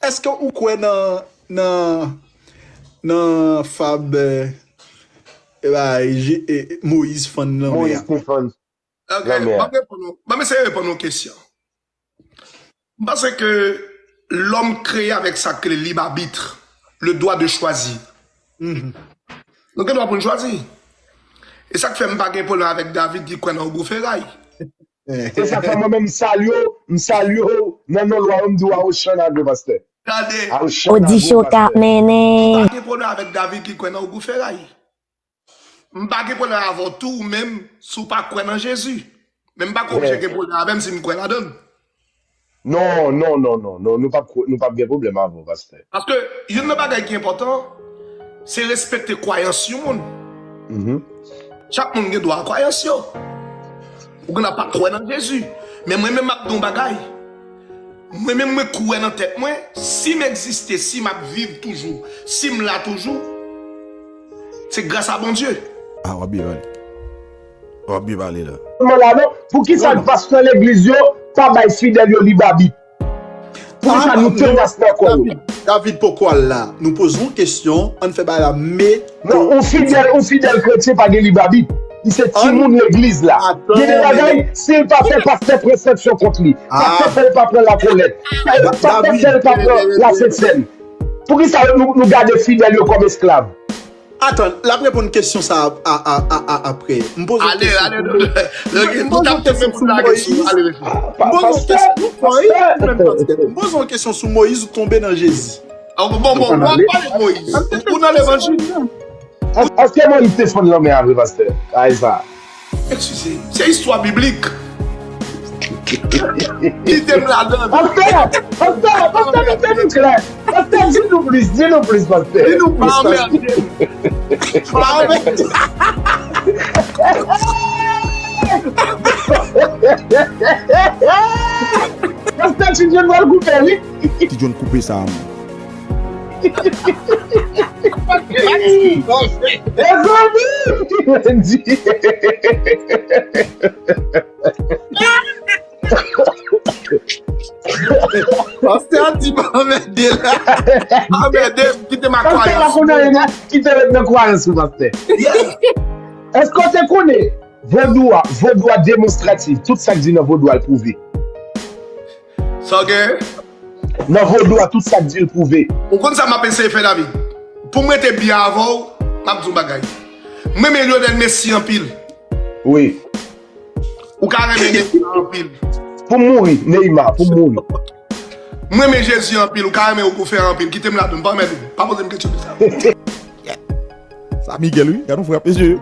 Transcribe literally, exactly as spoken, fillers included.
Èske ou kwè nan, nan, nan fab, eh, eh, ba, Je- eh, Moyiz fann lanmè a? Moyiz te fann Ok, lanmè m a. ap reponn ou. Ban m eseye reponn ou kesyon. M panse ke lòm kreye avèk sa k rele lib abit, le droit de choisir. Mhm. Nou gen dwa pou n chwazi. E sa k fè m pa gen pwoblèm avèk David ki kwè nan ogou feray. Se sa k fè mwen menm m salye w, m salye w nan non lwa yo, m di w a Ochan lage pastè. Tande, A Ochan Odi lage Show k ap pastè. m mennen. pa gen pwoblèm avèk David ki kwè nan ogou feray. M pa gen pwoblèm avè w tou ou menm si w pa kwè nan Jezi. Men m pa ka oblije gen pwoblèm avè m si m kwè ladan l. Non, non, non, non, non, nou p ap kwo- nou p ap gen pwoblèm avè w, pastè. Paske youn nan bagay ki enpòtan, se respekte kwayans yon moun. Mhm. Chak moun gen dwa a kwayans yo. Ou gen dwa pa kwè nan Jezi. Men mwen menm m ap di yon bagay. Mwen menm mwen kwè nan tèt mwen, si m egziste, si m ap viv toujou, si m la toujou, se gras a Bondye. Ah, w ap byen pale. W ap byen pale la. Mwen la non, poukisa pastè legliz yo pa bay fidèl yo lib abit? Poukisa nou tenas nan kò yo? David, David poko al la. Nou poze yon kesyon, ann fè bagay la, men Non, yon fidèl, yon fidèl kretyen pa gen lib abit. Li se timoun legliz la. Gen de bagay, si l pa fè, pastè pran sanksyon kont li. Pastè fè l pa pran lakolèt. Pastè fè l pa pran lasentsèn. Poukisa nou, nou gade fidèl yo kòm esklav? Atann, l ap reponn kesyon sa a, a, a, a, a, apre. M poze yon Ale, kesyon ale, sou nou, nou, nou, nou tap tande pou lage sou, ale, ale. M poze yon kesyon, m poze yon kesyon sou Moyiz ou tonbe nan Jezi. Ah, bon, bon, bon, bon, pale Moyiz. Ou nan levanjil. Èske Moyiz te fann lanmè a vre, pastè? Ay sa. Eskize, se istwa biblik. Kite m ladan. Pastè, pastè, pastè, mete nou klè. Pastè, di nou plis, di nou plis, pastè. Di nou pa anmède m. Pa anmède. Pastè, ti John pral koupe, wi. Ti John koupe sa a, man. Mezanmi! Pastè a di pa anmède la. Anmède m, kite m ak Pastè pa kwayans. Konn anyen, non? Kite ret nan kwayans ou, pastè. Èske w te konnen vodou a, vodou a demonstratif, tout sa k di nan vodou a l pwouve. Sa w gen? Nan vodou a, tout sa k di l pwouve. Ou konn sa m ap eseye fè, David? Pou m rete byen avè w, m ap di w bagay. Mwen renmen Lionel Messi anpil. Wi. Ou ka renmen Neymar anpil. Pou m mouri, Neymar, pou m mouri. Mwen renmen Jezi anpil, ou ka renmen Ogou Fè anpil. Kite m ladan, pa anmède m. Pa poze m kesyon de sa. Sa Miguel, wi. Gade yon frè, mesye.